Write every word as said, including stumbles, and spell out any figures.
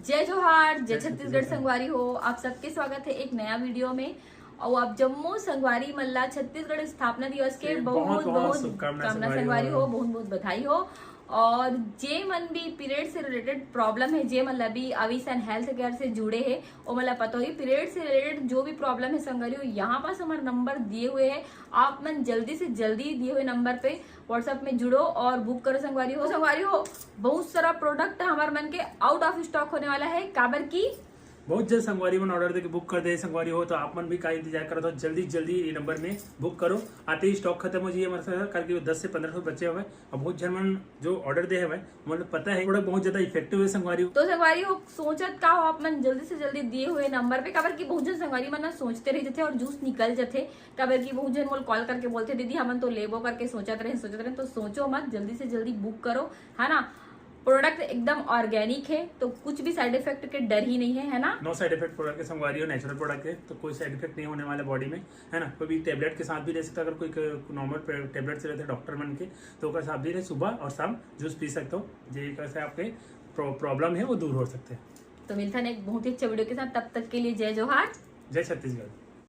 जय जोहार, जय छत्तीसगढ़ संगवारी हो। आप सबके स्वागत है एक नया वीडियो में। और आप जम्मो संगवारी मन ला छत्तीसगढ़ स्थापना दिवस के बहुत बहुत शुभकामना संगवारी हो, बहुत बहुत बधाई हो। और जे मन भी पीरियड से रिलेटेड प्रॉब्लम है, जे मन ला भी आविस एंड हेल्थ केयर से जुड़े है, ओ मन ला पता होही पीरियड से रिलेटेड जो भी प्रॉब्लम है संगवारी हो, यहाँ पास हमारा नंबर दिए हुए है। आप मन जल्दी से जल्दी दिए हुए नंबर पे WhatsApp में जुड़ो और बुक करो संगवारी हो। संगवारी हो, बहुत सारा प्रोडक्ट हमारे मन के आउट ऑफ स्टॉक होने वाला है, काबर की बहुत जल्द संगवारी मन ऑर्डर देके बुक कर दे संगवारी हो। तो आप मन भी का इंतजार करत हो, जल्दी जल्दी ये नंबर में बुक करो। आते ही स्टॉक खत्म हो जाइए हमारे साथ, करके दस से पन्द्रह ठो बचे हुए। अब बहुत झन मन जो ऑर्डर दे हवे, मतलब पता है प्रोडक्ट बहुत ज्यादा इफेक्टिव है संगवारी हो। तो संगवारी हो, सोचत का हो आप मन जल्दी से जल्दी दिए हुए नंबर पे, काबर की बहुत झन संगवारी मन ना सोचते रह जाते और जूस निकल जाते, काबर की बहुत झन मोला कॉल करके बोलते, दीदी हमन तो लेबो करके सोचत रहे सोचत रहे। तो सोचो मत, जल्दी से जल्दी बुक करो, है ना। प्रोडक्ट एकदम ऑर्गेनिक है, तो कुछ भी साइड इफेक्ट के डर ही नहीं है, है ना। नो साइड इफेक्ट प्रोडक्ट है संगवारी हो, नेचुरल प्रोडक्ट है, तो कोई साइड इफेक्ट नहीं होने वाला बॉडी में, है ना। कोई भी टेबलेट के साथ भी ले सकता है, अगर कोई नॉर्मल टेबलेट से लेते हैं डॉक्टर मन के, तो ओकर साथ भी ले, सुबह और शाम जूस पी सकते हो, जेकर से आपके प्रॉब्लम है वो दूर हो सकते हैं। तो मिलता है एक बहुत ही अच्छा वीडियो के साथ, तब तक के लिए जय जोहार, जय छत्तीसगढ़।